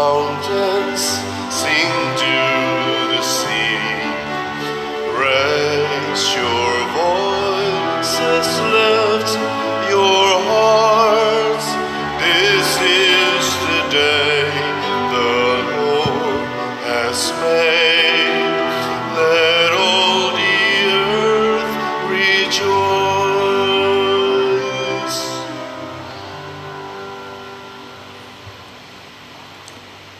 Mountains, sing to the sea. Raise your voices, lift your hearts. This is the day the Lord has made. Let all the earth rejoice.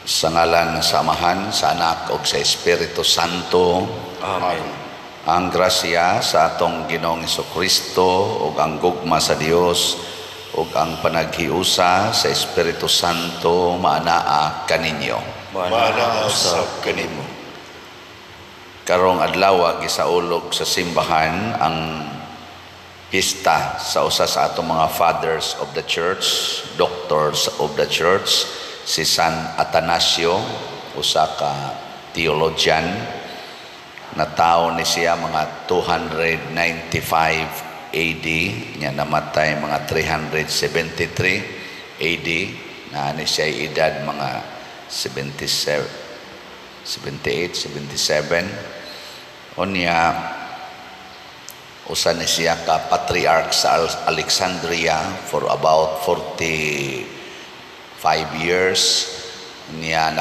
Sa ngalan sa Amahan, sa Anak ug sa Espiritu Santo. Amen. Ang grasya sa atong Ginoong Kristo ug ang gugma sa Dios ug ang panaghiusa sa Espiritu Santo maanaa kaninyo. Maanaa usab kanimo. Karong adlaw, gisaulog sa simbahan ang pista sa usa sa atong mga fathers of the church, doctors of the church, si San Atanasio, usa ka theologian. Natawo ni siya mga 295 AD, nya namatay mga 373 AD, na ni siya edad mga 77, 78, 77. Unya, usa ni siya ka patriarch sa Alexandria for about 45 years. Niya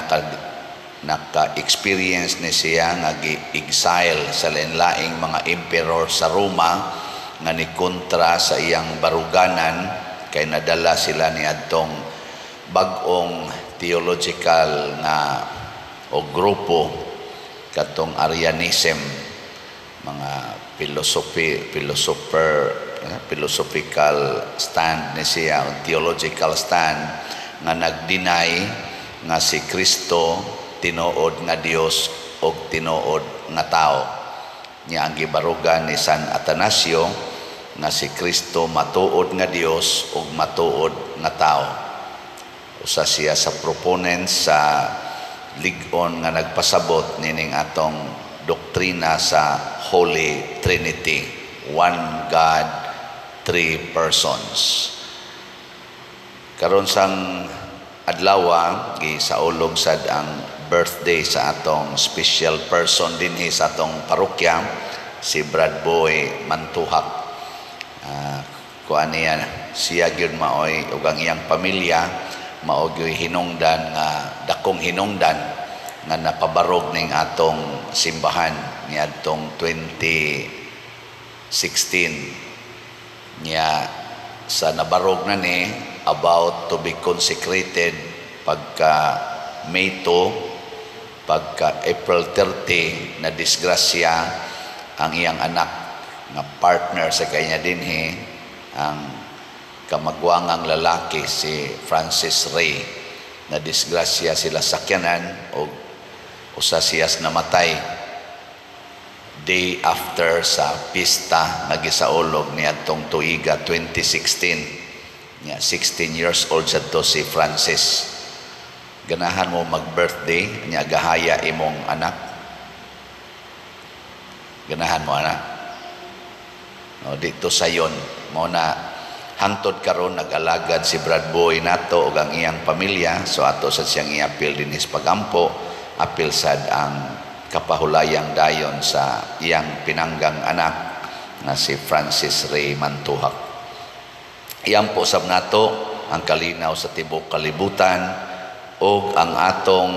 naka-experience ni siya nga gi-exile sa lain-laing mga emperor sa Roma nga ni kontra sa iyang baruganan kay nadala sila ni adtong bag-ong theological nga o grupo katong Arianism, mga philosophy philosopher philosophical stand ni siya o theological stand nga nag-deny nga si Kristo tinuod nga Dios o tinuod nga tao. Nya ang gibarugan ni San Atanasio nga si Kristo matuod nga Dios ug matuod nga tao. Usa siya sa proponents sa lig-on nga nagpasabot nining atong doktrina sa Holy Trinity, one God, three persons. Karon sang adlaw, gisaulog sad ang birthday sa atong special person dinhi sa atong parokya, si Brad Boy Mantuhak. Kuan niya, siya gyud maoy ug ang iyang pamilya mao gyud hinungdan nga dakong hinungdan nga napabarog ning atong simbahan niadtong 2016. Niya sa nabarog na ni, about to be consecrated pagka May 2, pagka April 30 na disgrasya ang iyang anak nga partner sa kanya dinhi, ang kamagwangang lalaki, si Francis Ray. Na disgrasya sila sakyanan o usa siyas namatay day after sa pista nga gisaulog niadtong tuiga 2016. Nya 16 years old sad to si Francis. Ganahan mo mag-birthday nya gahaya imong anak? Ganahan mo ana? No, dito sayon mo na hangtod karon nag-alagad si Brad Boy nato ug ang iyang pamilya, so ato sa siyang iapil dinhi sa pagampo. Apil sad ang kapahulayang dayon sa iyang pinanggang anak nga si Francis Ray Mantuhak. Iampo sab nato ang kalinaw sa tibok kalibutan ug ang atong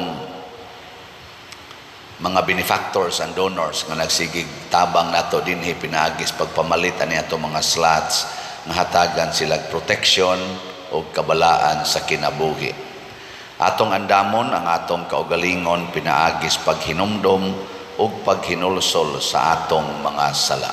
mga benefactors and donors nga nagsigig tabang nato dinhi pinaagis pagpamalit ani ato mga slots, nga hatagan sila protection ug kabalaan sa kinabuhi. Atong andamon ang atong kaugalingon pinaagis paghinumdom ug paghinulsol sa atong mga sala.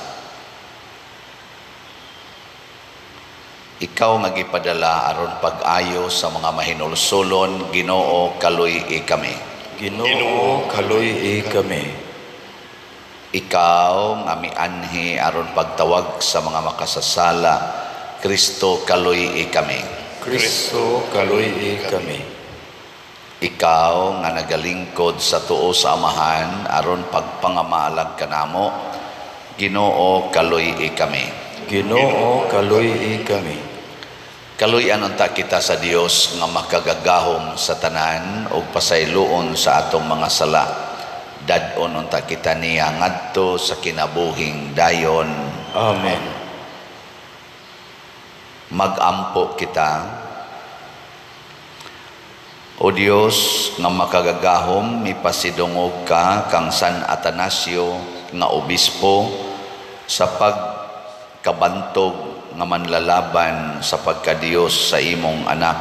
Ikaw nga gipadala aron pag-ayo sa mga mahinulsolon, Ginoo, kaluy-i kami. Ginoo, kaluy-i kami. Ikaw nga mianhi aron pagtawag sa mga makasasala, Kristo, kaluy-i kami. Kristo, kaluy-i kami. Ikaw nga nagalingkod sa tuo sa Amahan aron pagpangamalag kanamo, Ginoo, kaluy-i kami. Ginoo, kaluy-i kami. Kaluy-an unta kita sa Dios nga makagagahom sa tanan ug pasayloon sa atong mga sala. Dad-on unta kita niya ngadto sa kinabuhing dayon. Amen. Magampo kita. O Dios nga makagagahom, mipasidungog ka kang San Atanasio nga obispo sa pagkabantog nga manlalaban sa pagkadiyos sa imong anak.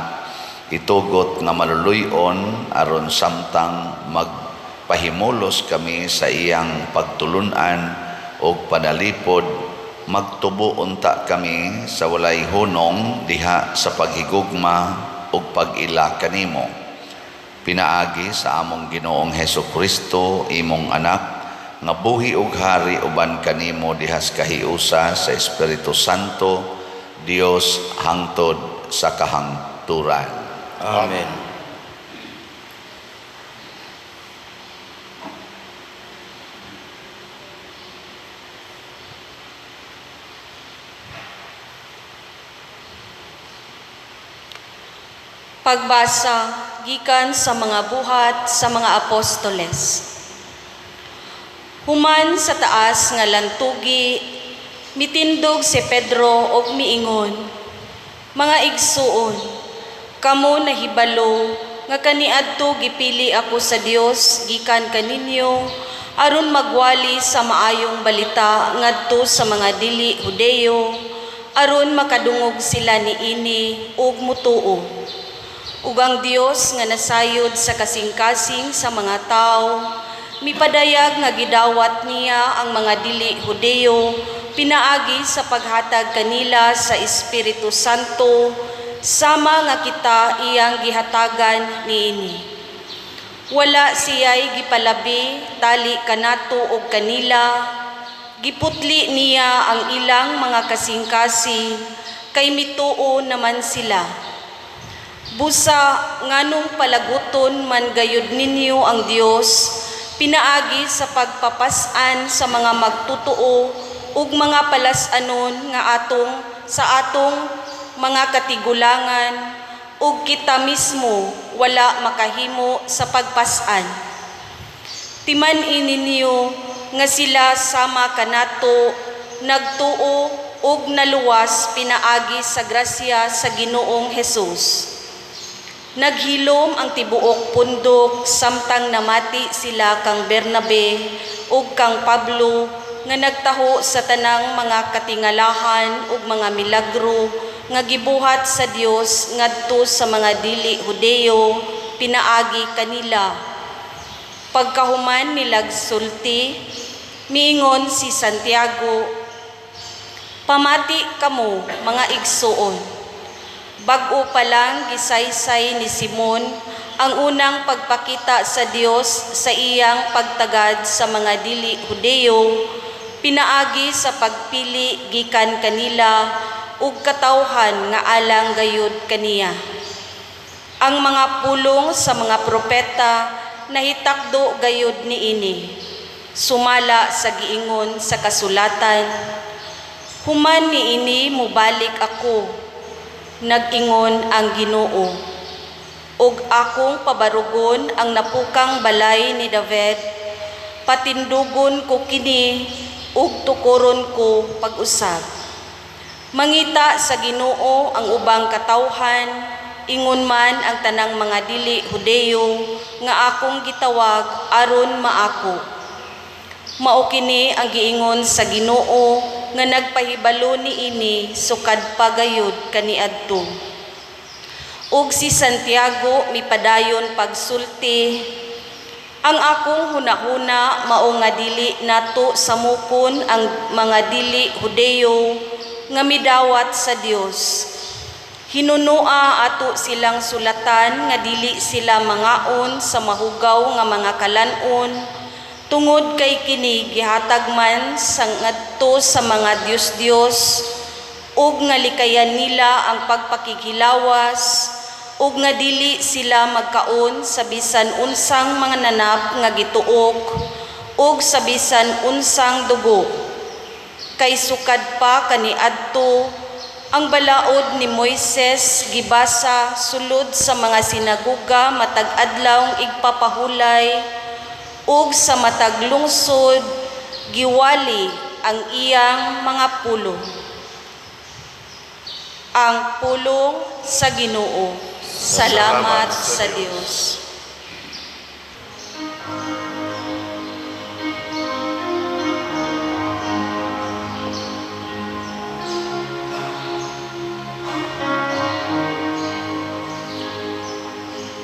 Itugot nga maluluy-on aron samtang magpahimulos kami sa iyang pagtulun-an ug panalipod, magtubo unta kami sa walay hunong diha sa paghigugma ug pag-ila kanimo. Pinaagi sa among Ginoong Hesus Kristo, imong anak, nga buhi ug hari uban kanimo dihas kahiusa sa Espiritu Santo, Dios hangtod sa kahangturan. Amen. Pagbasa gikan sa mga Buhat sa mga Apostoles. Human sa taas nga lantugi, mitindog si Pedro og miingon, "Mga igsuon, kamo nahibalo nga kaniadto gipili ako sa Dios gikan kaninyo aron magwali sa maayong balita ngadto sa mga dili Hudeyo, aron makadungog sila niini ug mutuo. Ug ang Dios nga nasayod sa kasing-kasing sa mga tawo, mipadayag nga gidawat niya ang mga dili Hudeyo pinaagi sa paghatag kanila sa Espiritu Santo, sama nga kita iyang gihatagan niini. Wala siya'y gipalabi tali kanato og kanila, giputli niya ang ilang mga kasing-kasing, kay mituo naman sila. Busa nganong palaguton man gayud ninyo ang Dios pinaagi sa pagpapas-an sa mga magtutuo ug mga palas-anon nga atong sa atong mga katigulangan, ug kita mismo wala makahimo sa pagpas-an. Timan-i ninyo nga sila sama kanato nagtuo ug naluwas pinaagi sa grasya sa Ginoong Hesus. Naghilom ang tibuok pundok samtang namati sila kang Bernabe ug kang Pablo nga nagtaho sa tanang mga katingalahan ug mga milagro nga gibuhat sa Dios ngadto sa mga dili Hudeyo pinaagi kanila. Pagkahuman nilag sulti, miingon si Santiago, 'Pamati kamo, mga igsuon. Bag-o pa lang gisaysay ni Simon ang unang pagpakita sa Dios sa iyang pagtagad sa mga dili Hudeyo pinaagi sa pagpili gikan kanila ug katawhan nga alang gayud kaniya. Ang mga pulong sa mga propeta nahitakdo gayud niini, sumala sa giingon sa kasulatan, 'Human niini mobalik ako, nag-ingon ang Ginoo, ug akong pabarugon ang napukang balay ni David, patindugon ko kini ug tukoron ko pag-usab. Mangita sa Ginoo ang ubang katawhan, ingon man ang tanang mga dili Hudeyo nga akong gitawag aron maako. Mao kini ang giingon sa Ginoo nga nagpahibalo niini sukad pa gayud kaniadto.' Ug si Santiago mipadayon pagsulti, 'Ang akong hunahuna mao nga dili nato samukon ang mga dili Hudeyo nga midawat sa Dios. Hinunoa ato silang sulatan nga dili sila mangaon sa mahugaw nga mga kalan-on, tungod kay kini gihatag man sa ngadto sa mga Dios-Dios, ug nga likayan nila ang pagpakighilawas, ug nga dili sila magkaon sa bisan unsang mga nanap nga gituok ug sa bisan unsang dugo. Kay sukad pa kaniadto Ang balaod ni Moises gibasa sulod sa mga sinaguga matag adlaw igpapahulay ug sa matag lungsod giwali ang iyang mga pulong. Ang pulong sa Ginoo. Salamat sa Dios.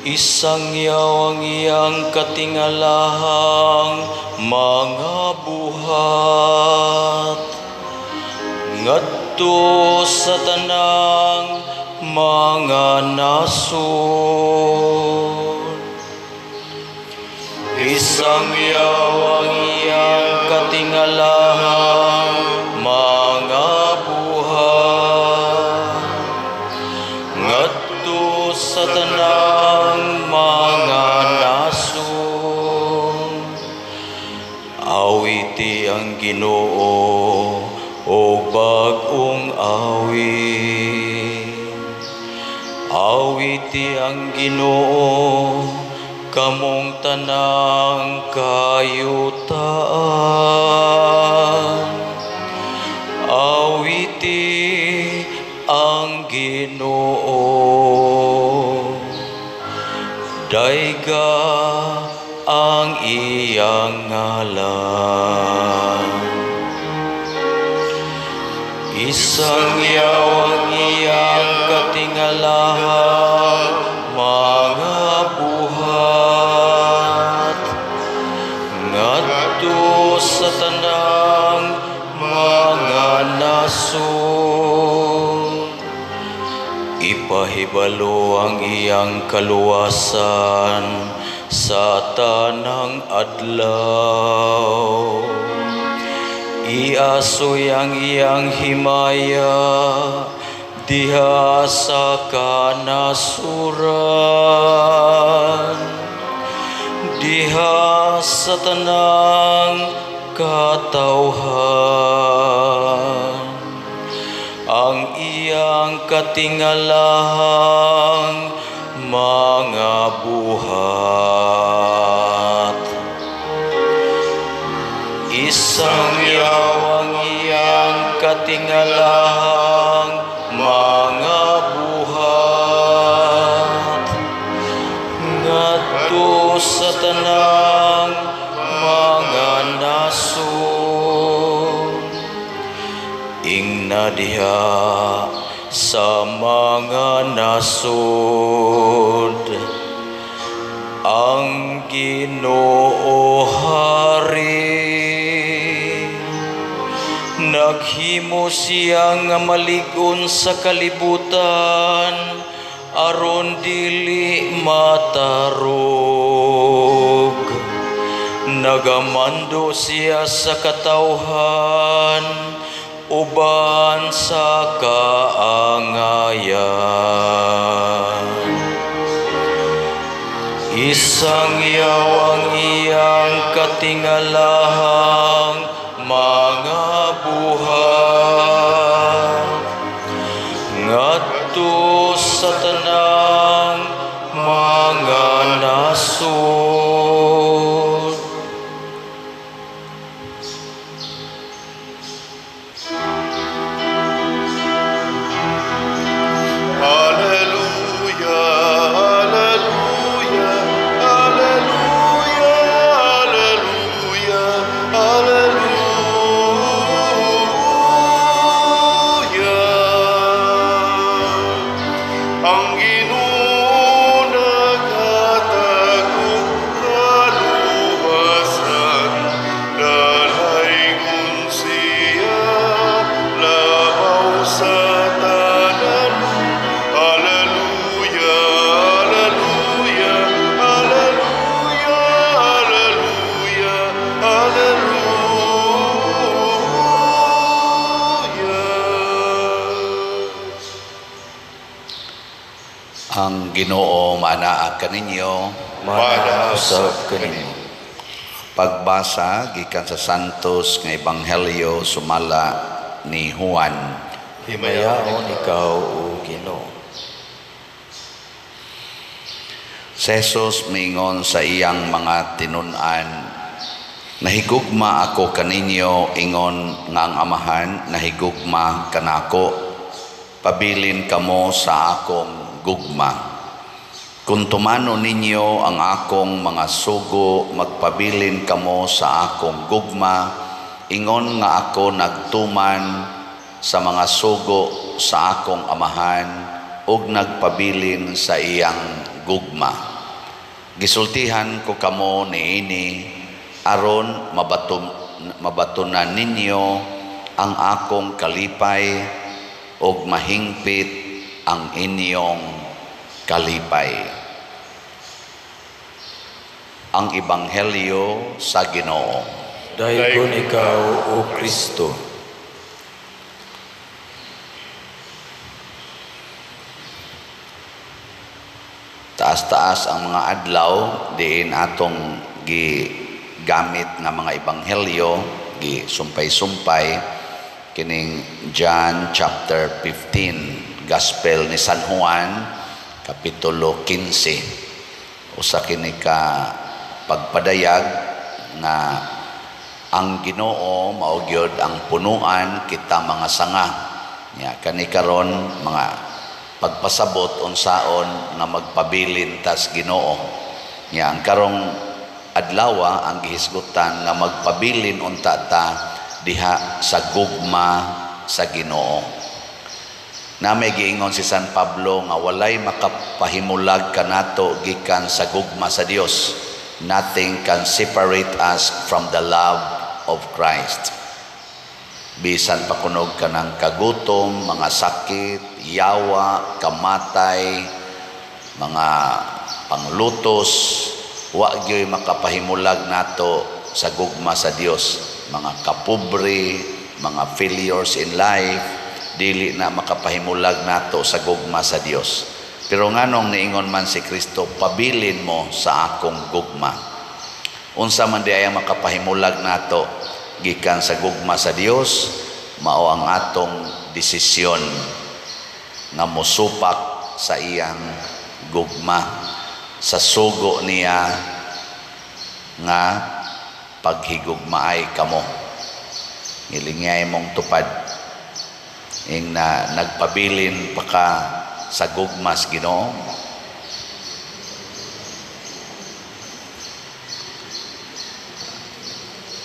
Isangyaw ang iyang katingalahang mga buhat ngadto sa tanang mga nasod. Isangyaw ang iyang katingalahang mga buhat ngadto sa tanang mga nasod. Awiti ang Ginoo og bag-ong awit. Awiti ang Ginoo, kamong tanang kayutaan. Awiti ang Ginoo. Dayga ang iyang ngalan. Isangyaw ang iyang katingalahang mga buhat ngadto sa tanang mga nasod. Ipahibalo ang iyang kaluwasan sa tanang adlaw. Iasoy ang iyang himaya diha sa kanasuran, diha sa tanang katawhan. Ang iyang katingalahang mga buhat. Isangyaw ang iyang katingalahang mga buhat ngadto sa tanang mga nasod. Ingna diha sa mga nasod, ang Ginoo hari. Naghimo siya nga malig-on sa kalibutan aron dili matarog. Nagamando siya sa katawhan uban sa kaangayan. Isangyaw ang iyang katingalahang mga buhat ngadto sa tanang mga nasod. Alleluia, alleluia, alleluia, alleluia, alleluia. Ang Ginoo naghatag og kaluwasan, dalaygon siya labaw sa tanan. Alleluia, alleluia, alleluia, alleluia, alleluia. Ang Ginoo maanaa kaninyo. Maanaa usab kanimo. Pagbasa gikan sa Santos nga Ebanghelyo sumala ni Juan. Himayaon ikaw, O Ginoo. Si Jesus miingon sa iyang mga tinun-an, "Nahigugma ako kaninyo ingon nga ang Amahan nahigugma kanako. Pabilin kamo sa akong gugma. Kung tumanon ninyo ang akong mga sugo, magpabilin kamo sa akong gugma, ingon nga ako nagtuman sa mga sugo sa akong Amahan ug nagpabilin sa iyang gugma. Gisultihan ko kamo niini aron mabatunan ninyo ang akong kalipay ug mahingpit ang inyong kalipay." Ang Ebanghelyo sa Ginoo. Daygon ikaw, O Kristo. Taas-taas ang mga adlaw diin atong gigamit nga mga ebanghelyo, gisumpay-sumpay kining John chapter 15, Gospel ni San Juan kapitulo 15. Usa kini ka pagpadayag nga ang Ginoo mao gyud ang punuan, kita mga sanga. Nya kani karon mga pagpasabot unsaon nga magpabilin tas Ginoo. Nya ang karong adlawa ang gihisgutan nga magpabilin unta ta diha sa gugma sa Ginoo. Na may giingon si San Pablo nga walay makapahimulag kanato gikan sa gugma sa Dios. Nothing can separate us from the love of Christ. Bisan pa kunog kanang kagutom, mga sakit, yawa, kamatay, mga panglutos, wa gyoy makapahimulag nato sa gugma sa Dios. Mga kapobre, mga failures in life, dili na makapahimulag nato sa gugma sa Dios. Pero nganong niingon man si Kristo, "Pabilin mo sa akong gugma"? Unsa man di ay ang makapahimulag nato gikan sa gugma sa Dios? Mao ang atong desisyon nga mosupak sa iyang gugma, sa sugo niya nga paghigugmaay kamo. Ngilingay mong tupad ing na nagpabilin pa ka sa gugmas Ginoo.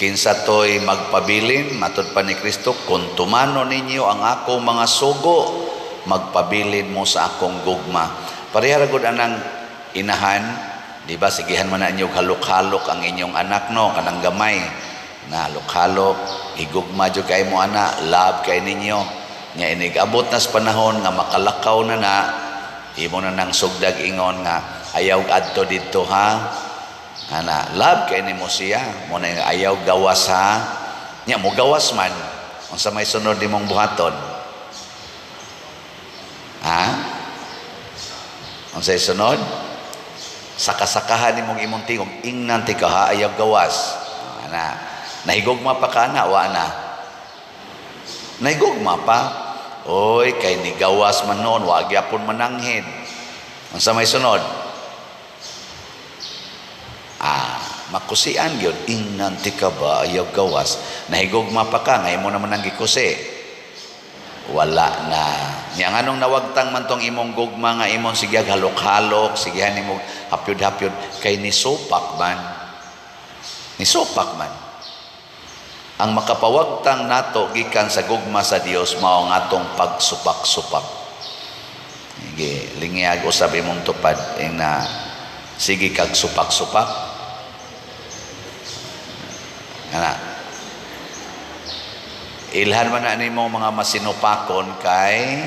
Kinsa to'y magpabilin, matud pa ni Kristo, "Kung tumano ninyo ang akong mga sugo, magpabilin mo sa akong gugma." Pareha ra gud anang inahan, di ba? Sigihan man na inyo halok-halok ang inyong anak, no, kanang gamay. Na halok-halok, higugma jud kay mo ana, love kay ninyo. Nya inig abot na sa panahon nga makalakaw na na, imo na nang sugdag ingon nga ayaw adto didto ha. Ana, love kay nimo siya, mo na nga ayaw gawas ha. Nya mo gawas man, unsa may sunod nimong buhaton? Ha? Unsay sunod? Sakasakahan nimong imong tingog, ingnan ti ka ha, ayaw gawas. Ana, nahigugma pa ka na, wa na. Nahigugma pa. Oy, kay ni gawas man noon, wa gyapon mananghid. Unsa may sunod? Makusian gyud, ingnan ti ka ba ayaw gawas. Nahigugma pa ka, ngay mo naman ang gikusi. Wala na. Nya nganong nawagtang man tong imong gugma nga imong sige halok-halok, sigihan nimo hapyod-hapyod, kay nisupak man. Nisupak man. Ang makapawagtang nato gikan sa gugma sa Dios mao ang atong pagsupak-supak. Sige, lingiyag usab imong tupad ing na sige kag supak-supak. Ana. Ilhan man na nimo mga masinupakon kay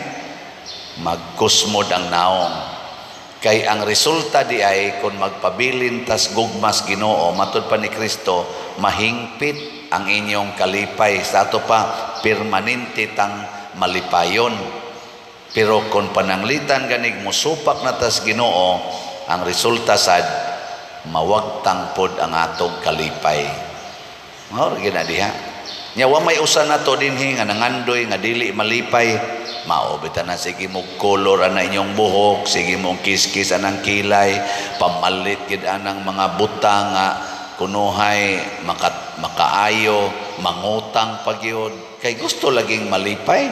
magkusmod ang naong. Kay ang resulta di ay kung magpabilin tas gugmas Ginoo, matud pa ni Kristo, mahingpit ang inyong kalipay. Sa ato pa permanente tang malipayon. Pero kung pananglitan ganig musupak na tas Ginoo, ang resulta sad mawagtang pod ang atong kalipay. Mao ra gyud na diha. Nya wa may usa nato dinhi nga nangandoy nga dili malipay. Mao bitaw na sige mo color ana inyong buhok, sige mo kiskis anang kilay, pamalit gid anang mga butang nga kunuhay maka, makaayo, mangutang pa gyud kay gusto laging malipay.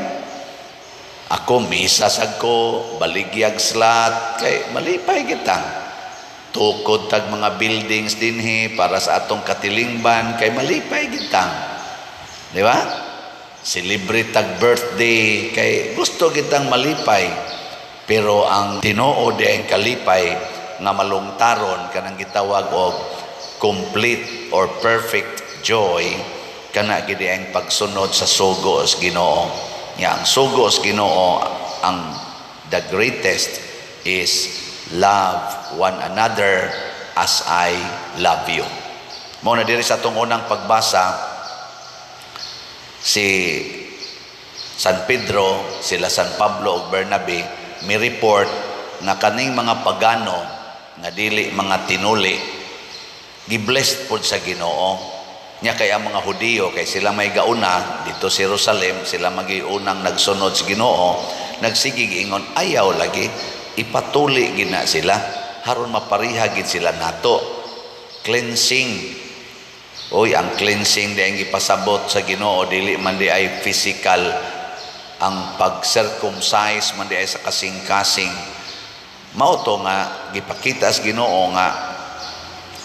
Ako misa sad ko, baligyag slot kay malipay kita. Tukod tag mga buildings dinhi para sa atong katilingban kay malipay kita. Di ba? Celebrate tag birthday kay gusto kitang malipay. Pero ang tinuod ang kalipay nga malungtaron, kanang gitawag og complete or perfect joy, kana gid ang pagsunod sa sugo sa Ginoo. Nya ang sugo sa Ginoo, ang the greatest is love one another as I love you. Mao na diri sa atong unang pagbasa, si San Pedro, sila San Pablo ug Bernabe mi report nga kaning mga pagano nga dili mga tinuli giblessed pod sa Ginoo. Nya kay ang mga Hudiyo, kay sila may gauna dito sa Jerusalem, sila magiunang nagsunod sa Ginoo, nagsige ingon, "Ayaw lagi, ipatuli gina sila haron mapariha gid sila nato." Cleansing. Oy, ang cleansing di ang ipasabot sa Ginoo dili man di ay physical, ang pag-circumcise man di ay sa kasing-kasing. Mao to nga gipakita sa Ginoo nga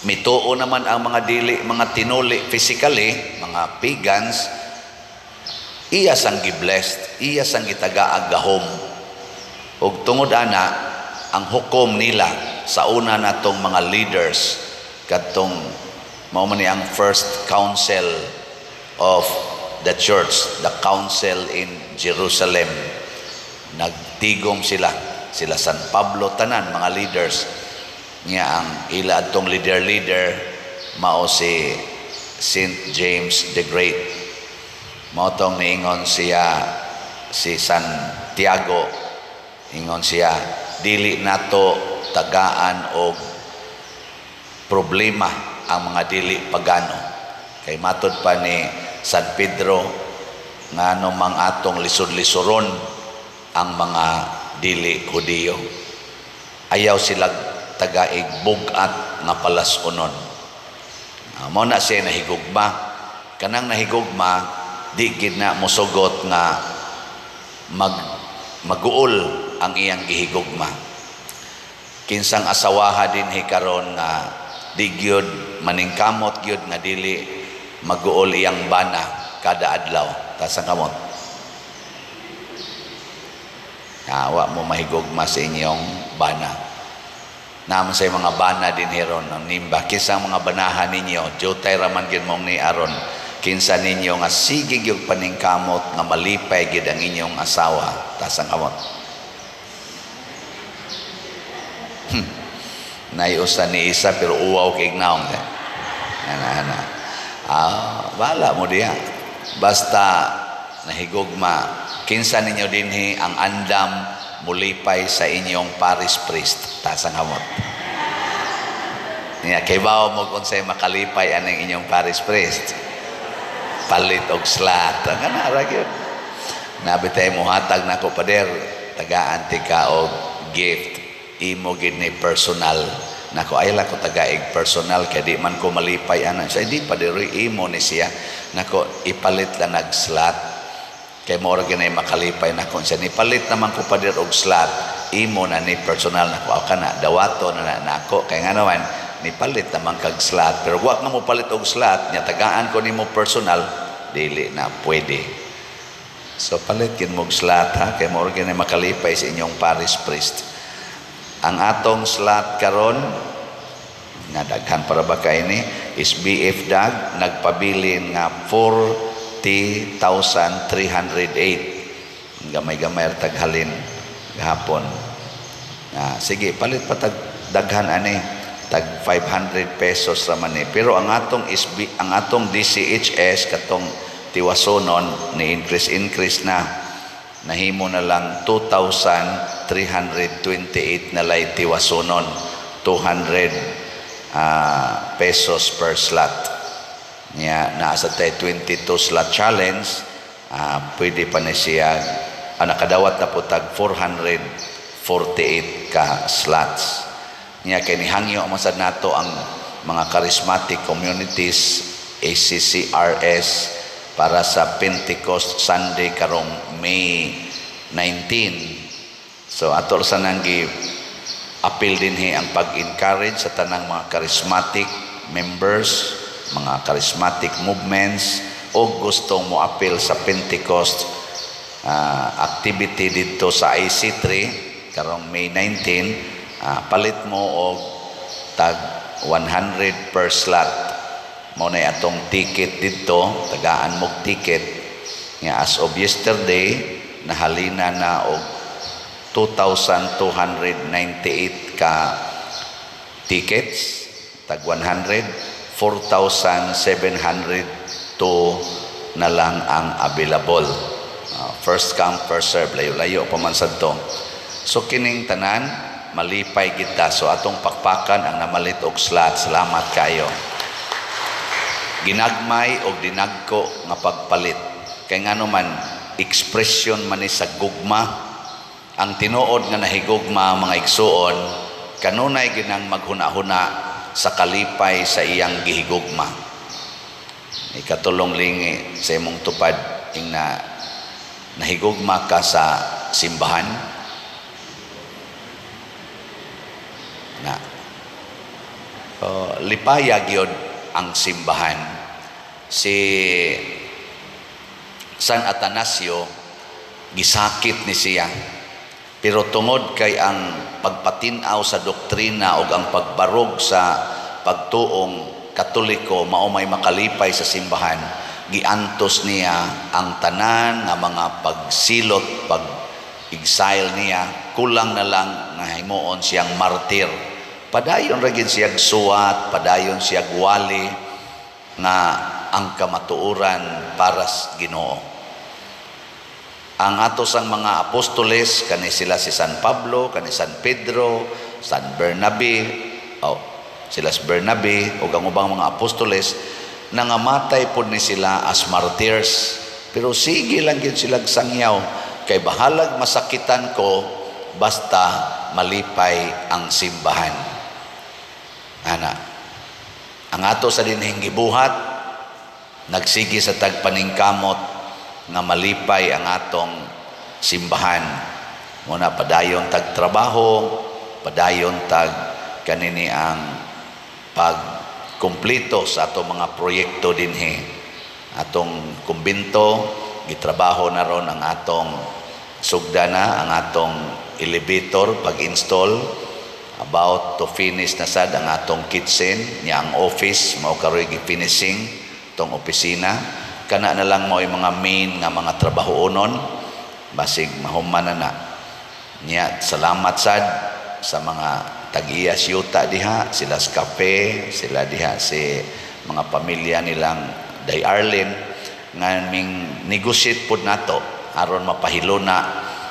mituo naman ang mga dili mga tinuli physically, mga pagans, iya sang giblessed, iya sang gitagaag gahom. Ug tungod ana, ang hukom nila sa una natong mga leaders kadtong mao man ni ang first council of the church, the council in Jerusalem. Nagtigom sila, sila San Pablo, tanan mga leaders. Niya ang ila atong leader-leader mao si Saint James the Great. Mao tong niingon siya, si Santiago, ingon siya, dili nato tagaan og problema ang mga dili pagano. Kay matod pa ni San Pedro, ngano mang atong lisod-lisoron ang mga dili Hudiyo? Ayaw sila tagaig bugat nga palas-unon. Mao na siya nahigugma. Kanang nahigugma, di gid na mosugot nga maguol ang iyang gihigugma. Kinsang asawaha dinhi karon nga di gyud maningkamot gyud nga dili maguol iyang bana kada adlaw? Taas ang kamot. Awa mo mahigugma sa inyong bana. Naman sa mga bana din ron ng nimba. Kinsa ang mga banahan ninyo, jutay raman gid mong ni aron. Kinsa ninyo nga sige gyud paningkamot nga malipay gid ang inyong asawa? Taas ang kamot. Naiusa ni isa pero uwaw kay naong. Ana ana. Ah, bala mo diya. Basta nahigugma. Kinsa ninyo dinhi ang andam mulipay sa inyong parish priest? Taas ang kamot. Niya, kay bawo mo kung sa'yo makalipay aning inyong parish priest. Palit og slot. Ang kana ra gyud. Nabi tayo muhatag nako, "Pader, tagaan ti ka og gift. Imo gid ni personal." Nako, ay lang ko tagaig personal kay di man ko malipay ana. Siya, "Di, pader, imo ni siya." Nako, ipalit lang nag slot. Kay mo ra ginay makalipay nako siya. "Nipalit naman ko, pader, og slot. Imo na ni personal." Nako, "Ako kana dawato na na nako." Kay nga naman nipalit naman kag slot. Pero wa nga mo palit og slot, nya tagaan ko nimo personal, dili na pwede. So palit gid mo og slot ha, kay mo ra ginay makalipay sa inyong parish priest. Ang atong slot karon nga daghan para ba kay ni is BF Dag nagpabilin nga 40,308. Gamay-gamay ra taghalin gahapon. Ah, sige, palit pa tag daghan ani, tag 500 pesos ra man ni. Pero ang atong SB, ang atong DCHS katong tiwasonon ni increase increase na, nahimo na lang 2,328 na lay tiwasonon, 200 pesos per slot. Nya naa sa tay 22 slot challenge, pwede pa na siya, nakadawat na po tag 448 ka slots. Nya kay nihangyo man sad nato ang mga charismatic communities, ACCRS, para sa Pentecost Sunday karong May 19. So ato sa nang gi apil dinhi ang pag-encourage sa tanang mga charismatic members, mga charismatic movements o gustong mo apil sa Pentecost activity dito sa IC3 karong May 19, palit mo og tag 100 per slot. Mao na atong ticket dito, tagaan mo ticket nga as of yesterday nahalina na og 2,298 ka tickets, tag 100, 4,702 na lang ang available. First come, first serve, layo-layo pa man sad to. So kining tanan malipay kita. So atong pakpakan ang namalit og slot. Salamat kayo. Ginagmay og dinagko nga pagpalit. Kay ngano man, expression man ni sa gugma. Ang tinuod nga nahigugma, mga igsuon, kanunay ginang maghuna-huna sa kalipay sa iyang gihigugma. Ikatulong lingi sa imong tupad ing na nahigugma ka sa simbahan na lipaya gyud ang simbahan. Si San Atanasio, gisakit ni siya, pero tungod kay ang pagpatin-aw sa doktrina o ang pagbarog sa pagtuong Katoliko mao may makalipay sa simbahan, giantos niya ang tanan nga mga pagsilot, pag exile niya. Kulang na lang nga himuon siyang martir. Padayon ra gid siyag suwat, padayon siyag wali nga ang kamatuoran para sa Ginoo. Ang ato sang mga apostoles, kani sila si San Pablo, kani San Pedro, San Bernabe, oh, sila si Bernabe ug ang ubang mga apostoles, nangamatay pod ni sila as martyrs, pero sige lang gyud sila sangyaw kay bahalag masakitan ko basta malipay ang simbahan. Ana ang ato sa dinhing gibuhat, nagsige sa tagpaningkamot nga malipay ang atong simbahan. Muna padayon tag trabaho, padayon tag kanini ang pagkumpleto sa atong mga proyekto dinhi. Atong kumbinto, gitrabaho na ron ang atong sugda na ang atong elevator pag-install, about to finish na sad ang atong kitchen niya. Ang office mao karoy gi-finishing tong opisina. Kana na lang mao mga main nga mga trabahoonon, basig mahuman na na niya. Salamat sad sa mga tag-iya yuta diha, sila sa kape, sila diha si mga pamilya nilang Day Arlene, nga ming negotiate pod nato aron mapahilona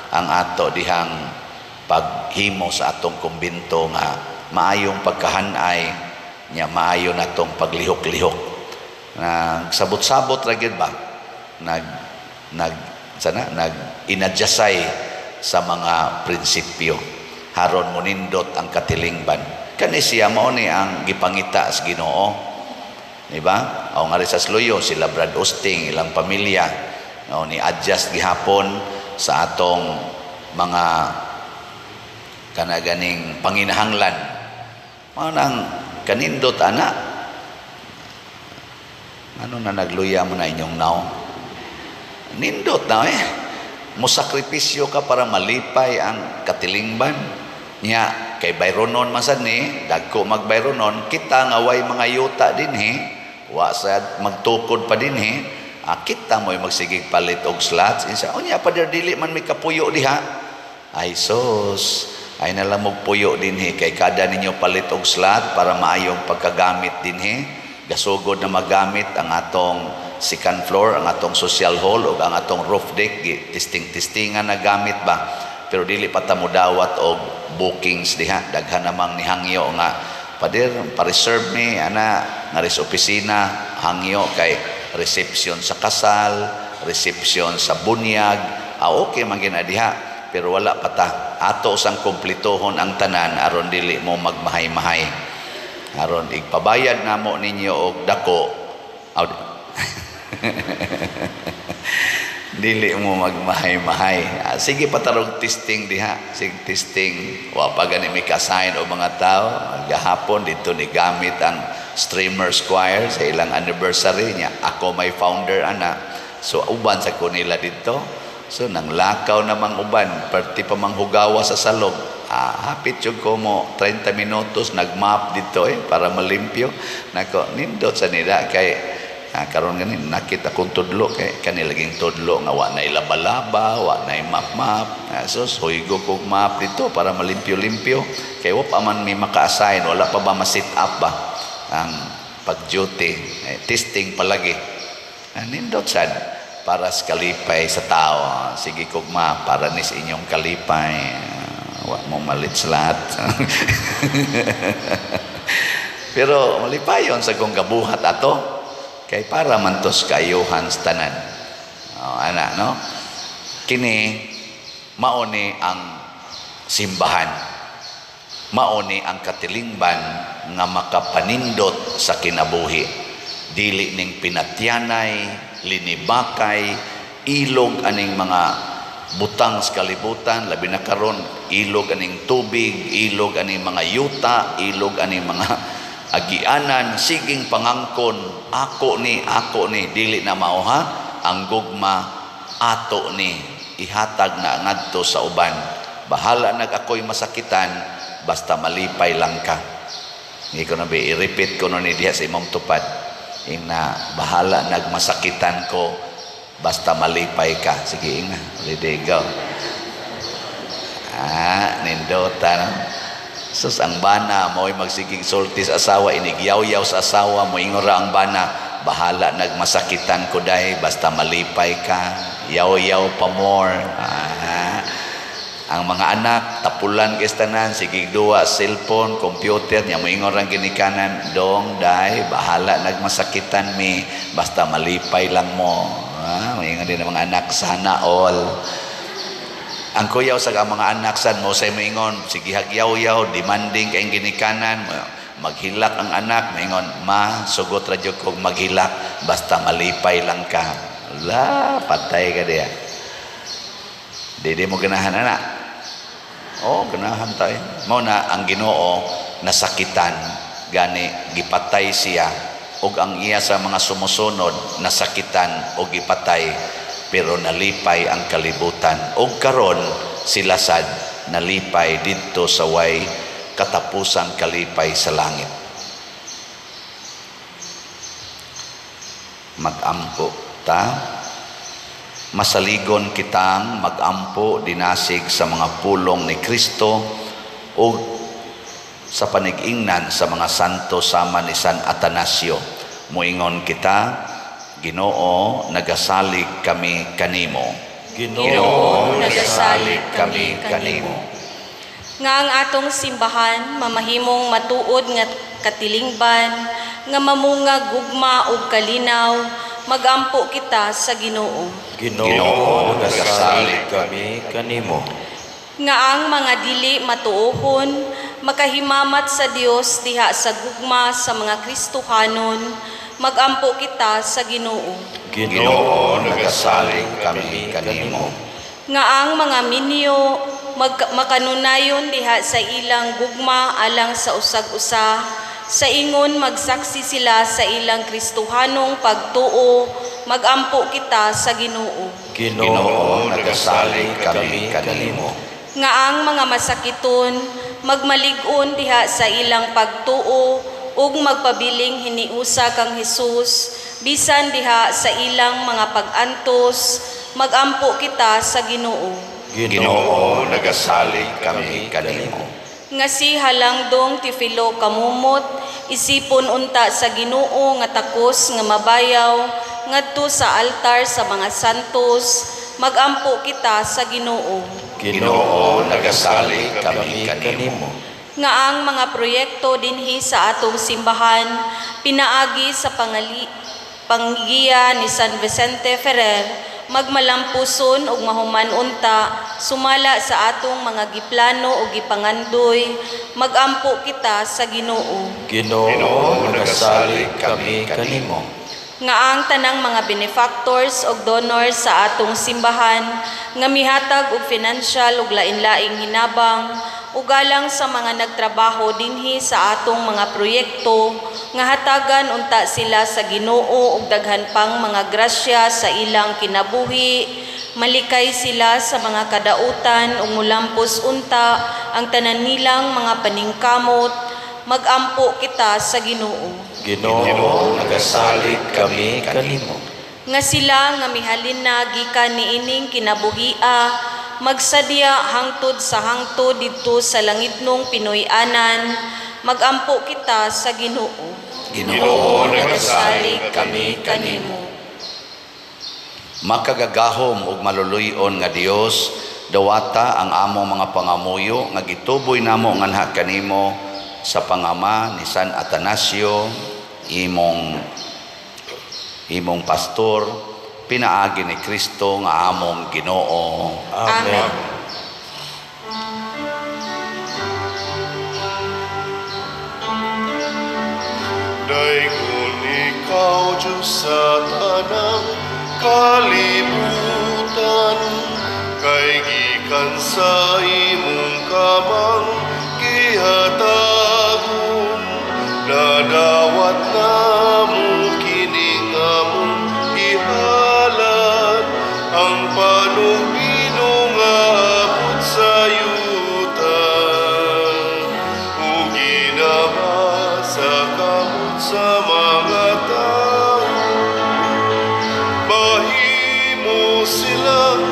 ang ato dihang paghimo sa atong kumbinto nga maayong pagkahanay nya, maayo natong paglihok-lihok. Nagsabot-sabot ra gyud ba, nag nag sana nag inadjustay sa mga prinsipyo haron monindot ang katilingban. Kani siya mao ni ang gipangita sa Ginoo, di ba? O nga sa Sluyo sila Brad Osting, ilang pamilya o ni adjust gihapon sa atong mga kanaganing panginahanglan. Mao nang kanindot ana. Ano na nagluya mo na inyong naong? Nindot na eh. Musakripisyo ka para malipay ang katilingban. Nya, kay Byronon masad ni, dagko magbayronon, kita nga way mga yuta dinhi, wa sad magtukod pa dinhi, kita mo'y magsigig palit og slots. Insa, unya pa dili man may kapuyo diha. Ay sos, ay na lang magpuyo dinhi kay kada ninyo palit og slot para maayong pagkagamit dinhi. Gasugod na magamit ang atong second floor, ang atong social hall ug ang atong roof deck, testing-testingan na gamit ba. Pero dili pa ta modawat og bookings diha. Daghan namang nihangyo nga Pader, pa-reserve mi ana nga sa opisina, hangyo kay reception sa kasal, reception sa bunyag. Ah, okay man gina diha, pero wala pa ta. Ato sang kumpletohon ang tanan aron dili mo magmahay-mahay. Aron igpabayad namo ninyo og dako. Aw, dili mo magmahay-mahay. Ah, sige patarog testing diha. Sige testing. Wa pa gani may ka-assign og mga tao. Gahapon dito ni gamit ang Streamers Choir sa ilang anniversary niya. Ako may founder ana. So uban sa ko nila dito. So nang lakaw namang uban, perti pa manghugawa sa salog. Ah, hapit jud ko mo 30 minutos nagmap dito eh para malimpyo. Nako, nindot sa nila kay karon gani nakita kong tudlo kay kani laging tudlo nga wa na ilabalaba, wa na map-map. So huygo kog map dito para malimpyo-limpyo kay wa pa man mi maka-assign, wala pa ba ma-set up ba ang pag-duty, eh, testing palagi. Nindot sad para sa kalipay sa tao. Sige kog map para ni sa inyong kalipay. Wa mo malit sa lahat. Pero malipayon sa kong gabuhat ato kay para man tos kaayuhan sa tanan. Oh, ana no? Kini mao ni ang simbahan. Mao ni ang katilingban nga makapanindot sa kinabuhi. Dili ning pinatyanay, linibakay, ilog aning mga butang sa kalibutan, labi na karon ilog aning tubig, ilog aning mga yuta, ilog aning mga agianan, siging pangangkon, ako ni, dili na mao ha, ang gugma ato ni, ihatag na ngadto sa uban. Bahala nag ako'y masakitan, basta malipay lang ka. Hindi ko na ba, i-repeat ko no ni diha sa imong tupad. Ing na, bahala nagmasakitan ko, basta malipay ka. Sige, ing na, ready, go. Ah, nindota, no? Sus, ang bana, mo'y magsigig sulti sa asawa, inigyaw-yaw sa asawa, moingora ang bana, bahala nagmasakitan ko dahi, basta malipay ka, yaw-yaw pa more. Ah, ang mga anak, tapulan kay tanan, sige duwa, cellphone, computer, nya moingon ang ginikanan, dong, day, bahala nagmasakitan mi, basta malipay lang mo. Ah, moingon din ang mga anak, sana all. Ang kuyaw sa mga anak sad mo say moingon, sige hagyaw-yaw, demanding kay ginikanan, maghilak ang anak, moingon, ma, sugot ra jud kog maghilak, basta malipay lang ka. La, patay ka diya. Di mo ganahan ana. Oh, ganahan tayo. Mao na ang Ginoo nasakitan, gani gipatay siya ug ang iya sa mga sumusunod nasakitan og gipatay, pero nalipay ang kalibutan. Og karon sila sad nalipay didto sa way katapusang kalipay sa langit. Magampo ta. Masaligon kitang magampo dinasig sa mga pulong ni Kristo ug sa panig-ingnan sa mga santo sama ni San Atanasio. Moingon kita, Ginoo, nagasalig kami kanimo. Ginoo, nagasalig kami kanimo. Nga ang atong simbahan mamahimong matuod nga katilingban, nga mamunga gugma ug kalinaw, magampo kita sa Ginoo. Ginoo, nagasalig kami kanimo. Nga ang mga dili matuohon makahimamat sa Dios diha sa gugma sa mga Kristohanon, magampo kita sa Ginoo. Ginoo, nagasalig kami kanimo. Nga ang mga minyo makanunayon diha sa ilang gugma alang sa usag-usa, sa ingon magsaksi sila sa ilang Kristohanong pagtuo, magampo kita sa Ginoo. Ginoo, nagasalig kami kanimo. Nga ang mga masakiton magmalig-on diha sa ilang pagtuo ug magpabiling hiniusa kang Hesus bisan diha sa ilang mga pag-antos, magampo kita sa Ginoo. Ginoo, nagasalig kami kanimo. Nga si Halangdong Tifilo kamumot isipon unta sa Ginoo nga takos nga mabayaw ngadto sa altar sa mga santos, magampo kita sa Ginoo. Ginoo, nagasalig kami kanimo. Nga ang mga proyekto dinhi sa atong simbahan pinaagi sa panggiya ni San Vicente Ferrer magmalampuson ug mahuman unta sumala sa atong mga giplano ug gipangandoy, magampo kita sa Ginoo. Ginoo, nagasalig kami kanimo. Nga ang tanang mga benefactors ug donors sa atong simbahan nga mihatag og financial ug lain-laing hinabang ug alang sa mga nagtrabaho dinhi sa atong mga proyekto, nga hatagan unta sila sa Ginoo og daghan pang mga grasya sa ilang kinabuhi, malikay sila sa mga kadautan ug mulampos unta ang tanan nilang mga paningkamot, magampo kita sa Ginoo. Ginoo, nagasalig kami kanimo. Nga sila nga mihalin na gikan niining kinabuhia magsadya hangtod sa hangtod didto sa langitnong Pinoy-anan, magampo kita sa Ginoo. Ginoo, nagasalig kami kanimo. Makagagahom ug maluluy-on nga Dios, dawata ang among mga pangamuyo nga gituboy namo nganha kanimo sa pangama ni San Atanasio, imong pastor, pinaagi ni Kristo nga among Ginoo. Amen. Daygon ikaw, Diyos, sa tanang kalibutan, kay gikan sa imong kamang gihatagon, nadawat namo kining among gihalad, ang panugbinom nga abot sa yuta, ug ginama sa kamot sa mga tao. Mahimo silang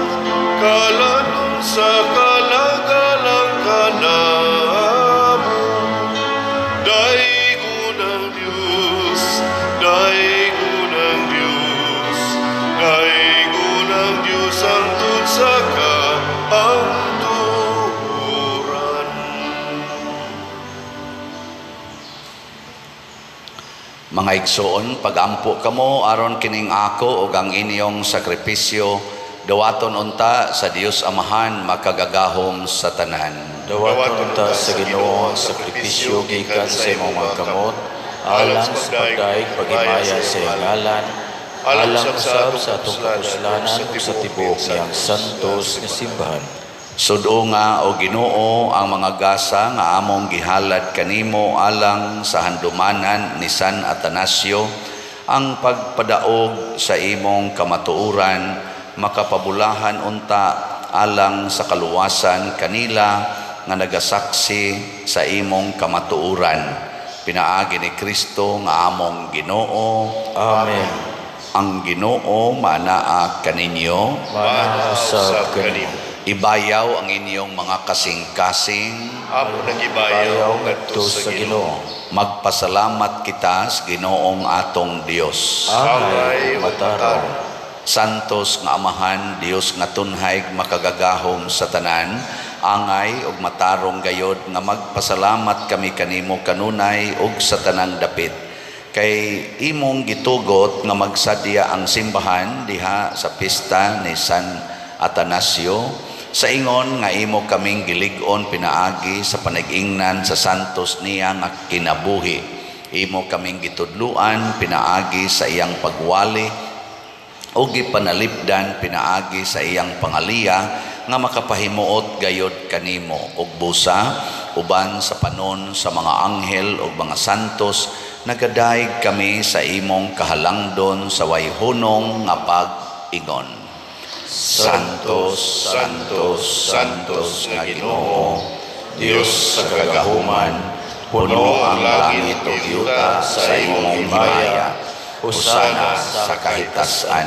kalanong sa kalagalang kanamo. Daygon ang Diyos, daygon ang Diyos, daygon ang Diyos hangtod sa kahangturan. Mga igsoon, pagampo kamo aron kining ako ug ang inyong sakripisyo dawaton unta sa Dios Amahan makagagahom sa tanan. Dawaton unta sa Ginoo ang sakripisyo gikan sa imong mga kamot, alang sa pagdaig paghimaya sa iyang ngalan, alang usab sa atong kapuslanan ug sa tibuok niyang santos nga simbahan. Sudo nga o Ginoo ang mga gasa nga among gihalad kanimo alang sa handumanan ni San Atanasio, ang pagpadaog sa imong kamatuoran makapabulahan unta alang sa kaluwasan kanila nga nagasaksi sa imong kamatuoran. Pinaagi ni Kristo nga among Ginoo. Amen. Ang Ginoo manaa kaninyo. Manaa usab kanimo. Ibayaw ang inyong mga kasing-kasing. Amo nagibayaw Bayaw ngadto ngadto sa sa Ginoo. Ginoo. Magpasalamat kita sa Ginoong atong Dios. Angay ug matarong. Santos nga Amahan, Dios nga tunhay makagagahom sa tanan, angay ug matarong gayod nga magpasalamat kami kanimo kanunay ug sa tanang dapit. Kay imong gitugot nga magsadya ang simbahan diha sa pista ni San Atanasio, sa ingon nga imo kaming gilig-on pinaagi sa panag-ingnan sa santos niya nga kinabuhi. Imo kaming gitudluan pinaagi sa iyang pagwali o gipanalipdan pinaagi sa iyang pangaliya nga makapahimuot gayod kanimo og busa uban sa panon sa mga anghel ug mga santos nagadaig kami sa imong kahalangdon sa wayhunong nga pag-ingon. Santos, Santos, Santos nga Ginoo, Dios sa kagahuman, puno ang langit ug yuta sa imong himaya. Hosana sa kahitasan.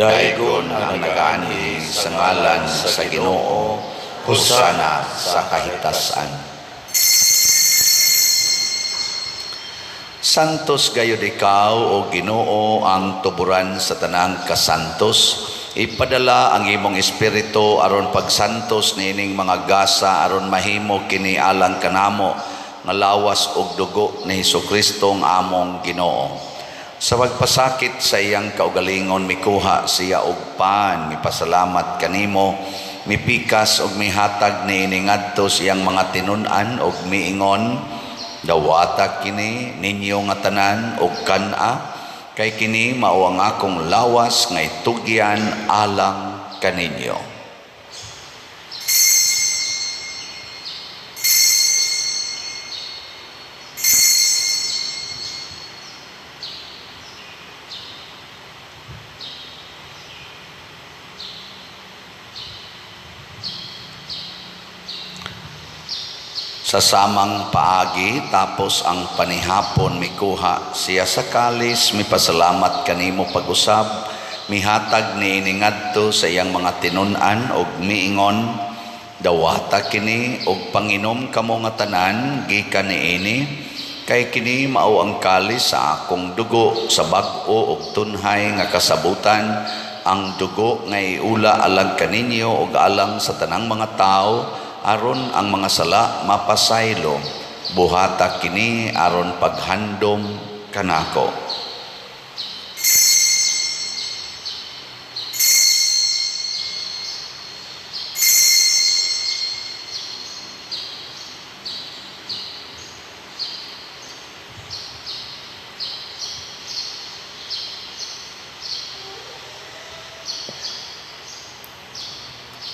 Daygon ang nagaanhi sa ngalan sa Ginoo. Hosana sa kahitasan. Santos gayud ikaw o Ginoo ang tuburan sa tanang kasantos. Ipadala ang imong espiritu aron pagsantos niining mga gasa aron mahimo kini alang kanamo nga lawas ug dugo ni Hesukristo ang among Ginoo. Sa pagpasakit sa iyang kaugalingon mikuha siya og pan, mipasalamat kanimo, mipikas og mihatag niini ngadto sa iyang mga tinun-an og miingon, dawata kini ninyo nga tanan og kan-a, kay kini mao ang akong lawas nga itugyan alang kaninyo. Sa samang paagi tapos ang panihapon mikuha siya sa kalis, mipasalamat kanimo pag-usab, mihatag niini ngadto sa iyang mga tinun-an og miingon, dawata kini og panginom kamo nga tanan gikan niini, kay kini mao ang kalis sa akong dugo sa bag-o og tunhay nga kasabutan, ang dugo nga iula alang kaninyo og alang sa tanang mga tawo aron ang mga sala mapasaylo. Buhata kini aron paghandom kanako.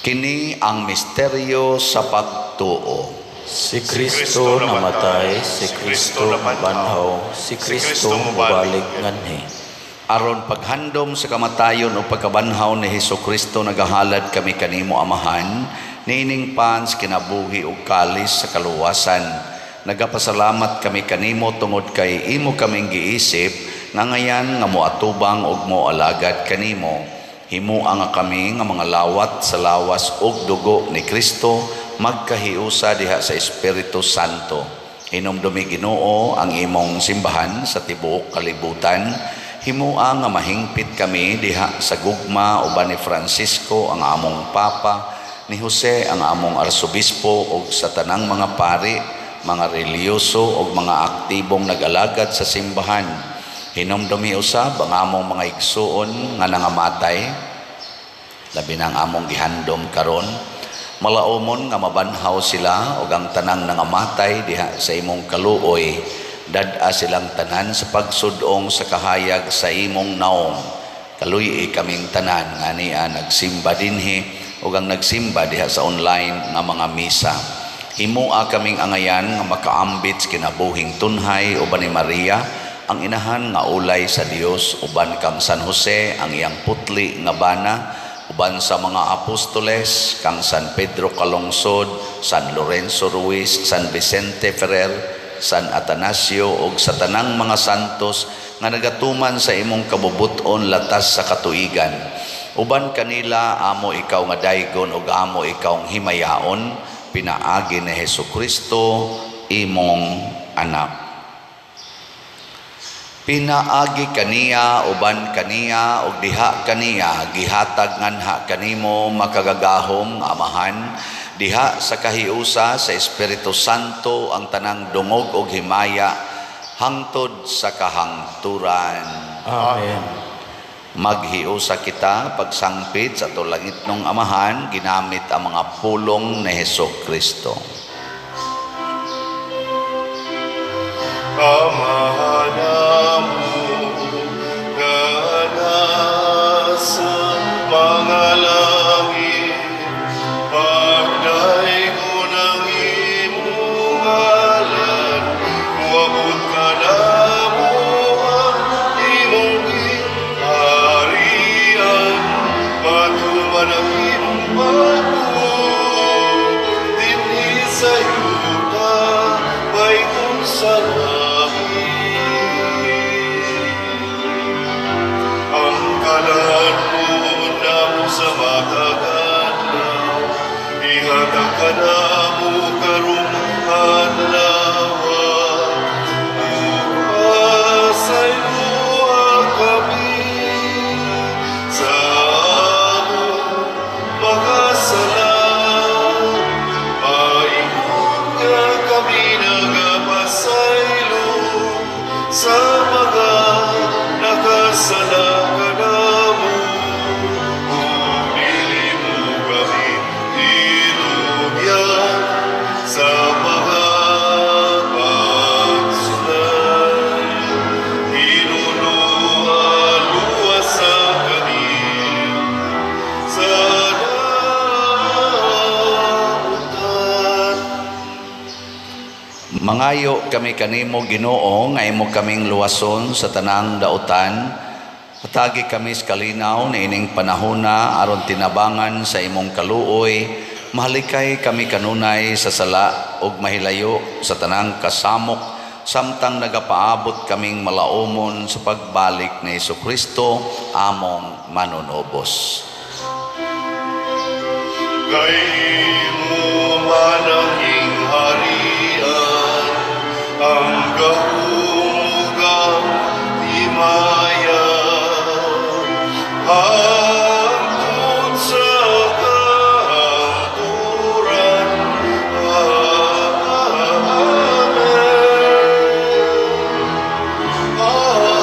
Kini ang misteryo sa pagtuo. Si Kristo namatay, si Kristo nabanhaw, si Kristo mobalik nganhi. Aron paghandom sa kamatayon o pagkabanhaw ni Hesukristo, nagahalad kami kanimo Amahan, niining pans kinabuhi ug kalis sa kaluwasan. Nagapasalamat kami kanimo tungod kay imo kaming giisip nga ngayan nga moatubang ug moalagad kanimo. Himua nga kami nga mga lawat sa lawas ug dugo ni Kristo magkahiusa diha sa Espiritu Santo. Hinumdumi Ginoo ang imong simbahan sa tibuok kalibutan. Himua nga mahingpit kami diha sa gugma uban ni Francisco ang among Papa, ni Jose ang among Arsobispo ug sa tanang mga pari, mga relihiyoso ug mga aktibong nag-alagad sa simbahan. Hinumdumi usab ang among mga igsuon nga nangamatay, labi na ang among gihandom karon. Malaumon nga mabanhaw sila ug ang tanang nangamatay diha sa imong kaluoy. Dad-a silang tanan sa pagsudong sa kahayag sa imong naong. Kaluy-i kaming tanan nga nia nagsimba dinhi ug ang nagsimba diha sa online nga mga misa. Himua kaming angayan nga makaambit sa kinabuhing tunhay uban ni Maria, ang inahan nga ulay sa Dios, uban kang San Jose ang iyang putli nga bana, uban sa mga apostoles kang San Pedro Calungsod, San Lorenzo Ruiz, San Vicente Ferrer, San Atanasio ug sa tanang mga santos nga nagatuman sa imong kabubut-on latas sa katuigan. Uban kanila amo ikaw nga daygon ug amo ikaw himayaon, pinaagi ni Hesukristo imong anak. Pinaagi kaniya, uban kaniya, ug diha kaniya, gihatag nganha kanimo makagagahom Amahan, diha sa kahiusa sa Espiritu Santo ang tanang dungog ug himaya hangtod sa kahangturan. Amen. Maghiusa kita pagsangpit sa atong langitnong Amahan, ginamit ang mga pulong ni Hesukristo. Amahan namo nga nasa mga langit, pagdaygon ang imong ngalan, moabot kanamo ang imong gingharian, matuman ang imong pagbuot dinhi sa yuta, baybon sa langit. Mangayo kami kanimo, Ginoo, nga imo kaming luwason sa tanang dautan. Hatagi kami sa kalinaw niining panahona aron tinabangan sa imong kaluoy, mahalikay kami kanunay sa sala ug mahilayo sa tanang kasamok samtang nagapaabot kaming malaumon sa pagbalik ni Kristo among manunubos. Kay imo man ang gingharian, ang gahom ug ang himaya, hangtod sa kahangturan. Amen. Amen.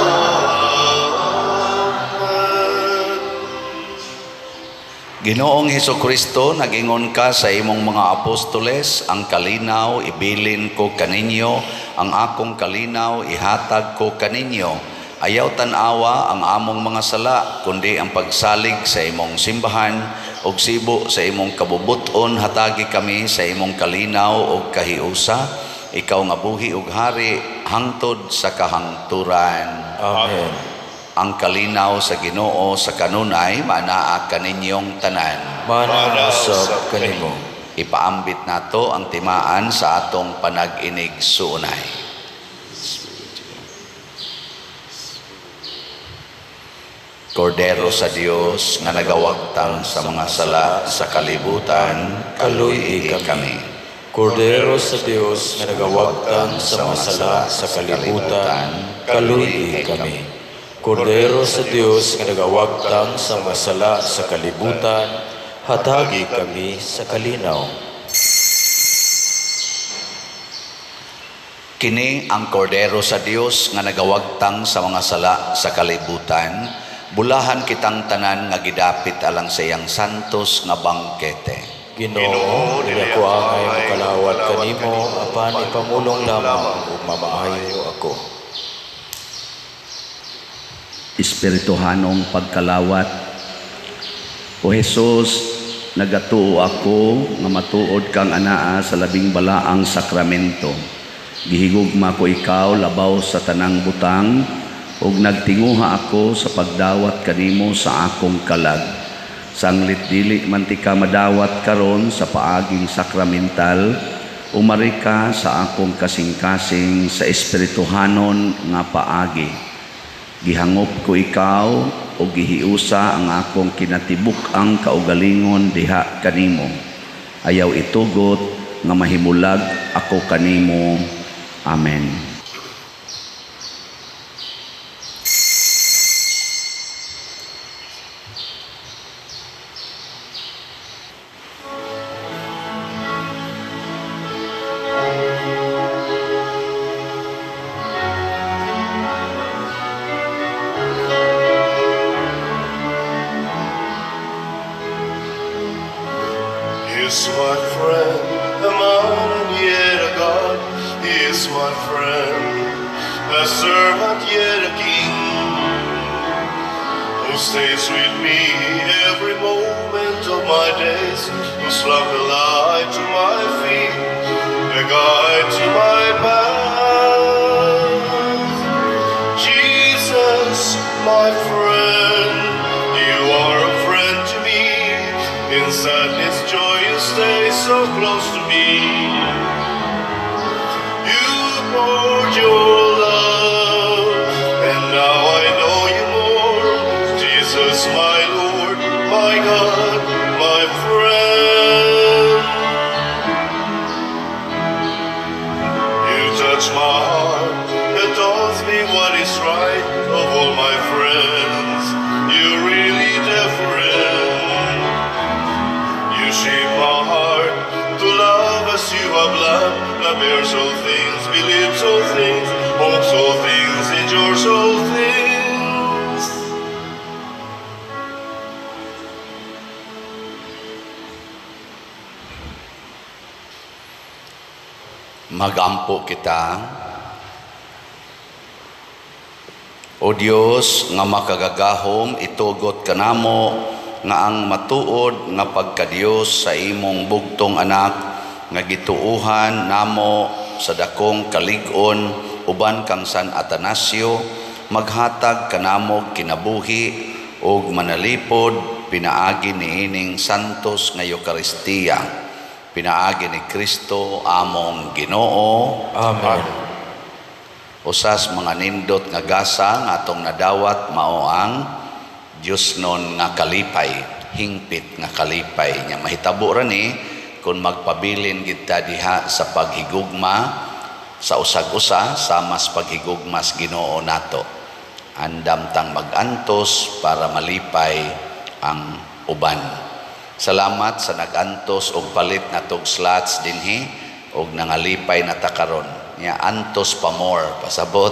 Ginoong Heso Kristo, nagingon ka sa imong mga apostoles, "Ang kalinaw ibilin ko kaninyo, ang akong kalinaw ihatag ko kaninyo. Ayaw tan-awa ang among mga sala, kundi ang pagsalig sa imong simbahan, ug sibo sa imong kabubuton hatagi kami sa imong kalinaw ug kahiusa, ikaw nga buhi ug hari hangtod sa kahangturan." Amen. Ang kalinaw sa Ginoo sa kanunay maanaa kaninyong tanan. Maanaa usab kanimo. Ipaambit nato ang timaan sa atong panag-inig-suunay. Kordero sa Dios nga nagawagtang sa mga sala sa kalibutan, kaluy-i kami. Kordero sa Dios nga nagawagtang sa mga sala sa kalibutan, kaluy-i kami. Kordero sa Dios nga nagawagtang sa mga sala sa kalibutan, hatagi kami sa kalinaw. Kini ang Kordero sa Dios nga nagawagtang sa mga sala sa kalibutan, bulahan kitang tanan nga gidapit alang sa iyang santos nga bangkete. Ginoo, dili ako angay makalawat kanimo, apan ipamulong lamang ug mamaayo ako. Espirituhanong pagkalawat. O Jesus, nagatuo ako nga matuod kang anaa sa labing balaang sakramento. Gihigugma ko ikaw labaw sa tanang butang ug nagtinguha ako sa pagdawat kanimo sa akong kalag. Sanglit dili man tika madawat karon sa paaging sakramental, umari ka sa akong kasing-kasing sa espirituhanon nga paagi. Gihangop ko ikaw o gihiusa ang akong kinatibuk-ang kaugalingon diha kanimo. Ayaw itugot nga mahimulag ako kanimo. Amen. He is my friend, a man and yet a God. He is my friend, a servant yet a king, who stays with me every moment of my days, whose love a light to my feet, a guide to my path. Jesus, my friend, you are a friend to me. In sadness, joy, you stay so close to me. You poured your love, and now I know you more. Jesus, my Lord, my God, my friend. You touch my heart and taught me what is right. Of all my friends, you're really different. You shape my heart to love as you have loved. That bears all things, believes all things, hopes all things, endures all things. Magampo kita. O Dios nga makagagahom, itugot kanamo nga ang matuod nga pagkadiyos sa imong bugtong anak nga gituuhan namo sa dakong kalig-on uban kang San Atanasio, maghatag kanamog kinabuhi ug manalipod pinaagi niining santos nga Eukaristiya, pinaagi ni Kristo among Ginoo. Amen. Usas mga nindot nga gasa nga atong nadawat mao ang Diyosnon nga kalipay, hingpit nga kalipay. Nya mahitabo ra ni kung magpabilin kita diha sa paghigugma sa usag-usa sama sa paghigugma sa Ginoo nato. Andam tang magantos para malipay ang uban. Salamat sa nagantos og palit natog slots dinhi og nangalipay na ta karon. Nya antos pa more, pasabot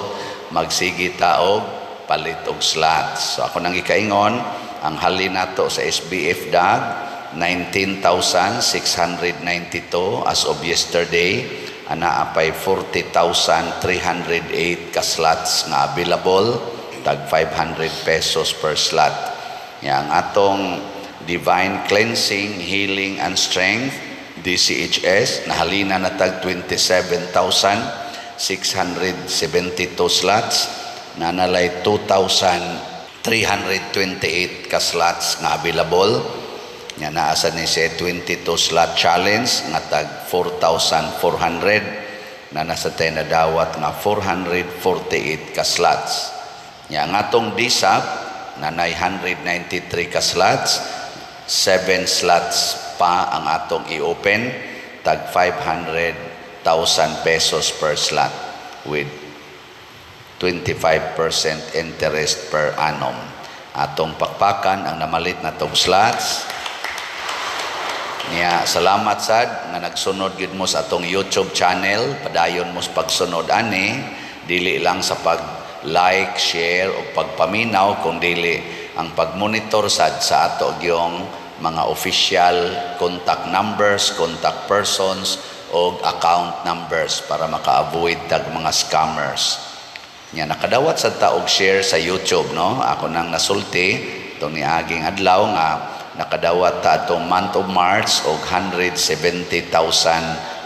magsige ta og palit og slots. So ako nang gikaingon, ang halin nato sa SBF DAG 19,692 as of yesterday, ana apay 40,308 ka slots nga available, tag 500 pesos per slot. Nya ang atong Divine Cleansing, Healing and Strength DCHS nahalina na tag 27,672 slots, nanalay 2,328 ka slots nga available. Nya naa sa ni siya 22 slot challenge nga tag 4,400 na nasa tayo nadawat nga 448 ka slots. Nya ang atong DSAP na 993 ka slots, 7 slots pa ang atong i-open, tag 500,000 pesos per slot with 25% interest per annum. Atong pakpakan ang namalit na tong slots. Niya, salamat sad nga nagsunod gid mo sa atong YouTube channel. Padayon mo sa pagsunod ani, dili lang sa pag like, share o pagpaminaw, kung dili ang pagmonitor sad sa ato gyong mga official contact numbers, contact persons o account numbers para maka-avoid tag mga scammers. Nya nakadawat sad ta og share sa YouTube, no? Ako nang nasulti tong niaging adlaw nga nakadawat ta atong month of March og 170,000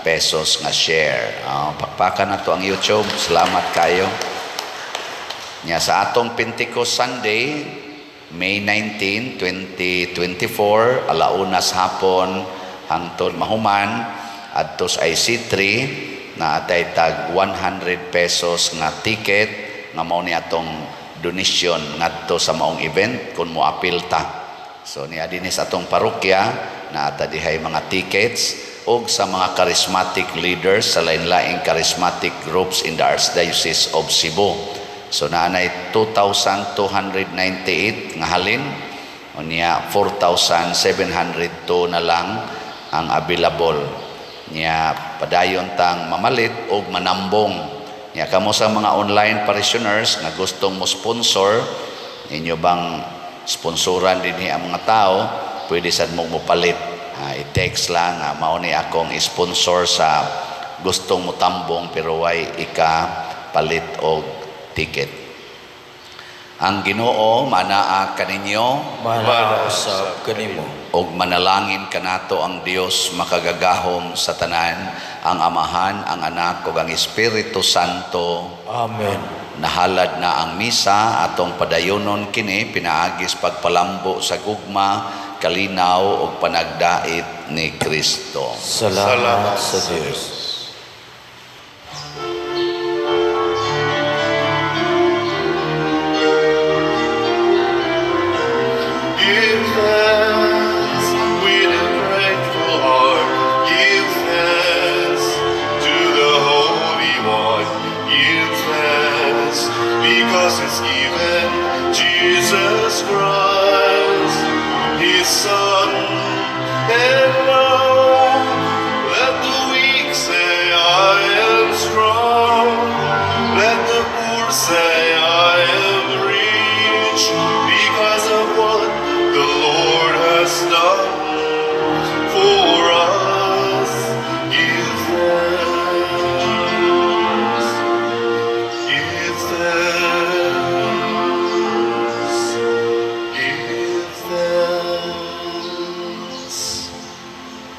pesos nga share. Pakpakan na to ang YouTube. Salamat kayo. Nya sa atong Pentecost Sunday, May 19, 2024, alauna sa hapon hangtod mahuman adto sa IC3, na atay tag 100 pesos nga ticket nga mao ni atong donation ngadto sa maong event kung moapil ta. So niya dinhi sa atong parokya na ata dihay mga tickets og sa mga charismatic leaders sa lain-laing charismatic groups in the Archdiocese of Cebu. So naanay 2,298 nga halin, unya 4,702 na lang ang available. Nya padayon tang mamalit og manambong. Nya kamo sa mga online parishioners nga gustong mo sponsor, inyo bang sponsoran dinhi ang mga tao, pwede sad mo mopalit. I-text lang nga mao ni akong sponsor sa gustong motambong pero way ika palit og ticket. Ang Ginoo manaa kaninyo. Manaa usab kanimo. Og manalangin kanato ang Dios makagagahom sa tanan, ang Amahan, ang Anak ug ang Espiritu Santo. Amen. Nahalad na ang misa, atong padayonon kini pinaagis pagpalambo sa gugma, kalinaw ug panagdait ni Kristo. Salamat sa Dios. Give thanks with a grateful heart. Give thanks to the Holy One. Give thanks because it's given Jesus Christ, His Son. And now let the weak say, "I am strong." Let the poor say, "I am rich," because of what the Lord has done.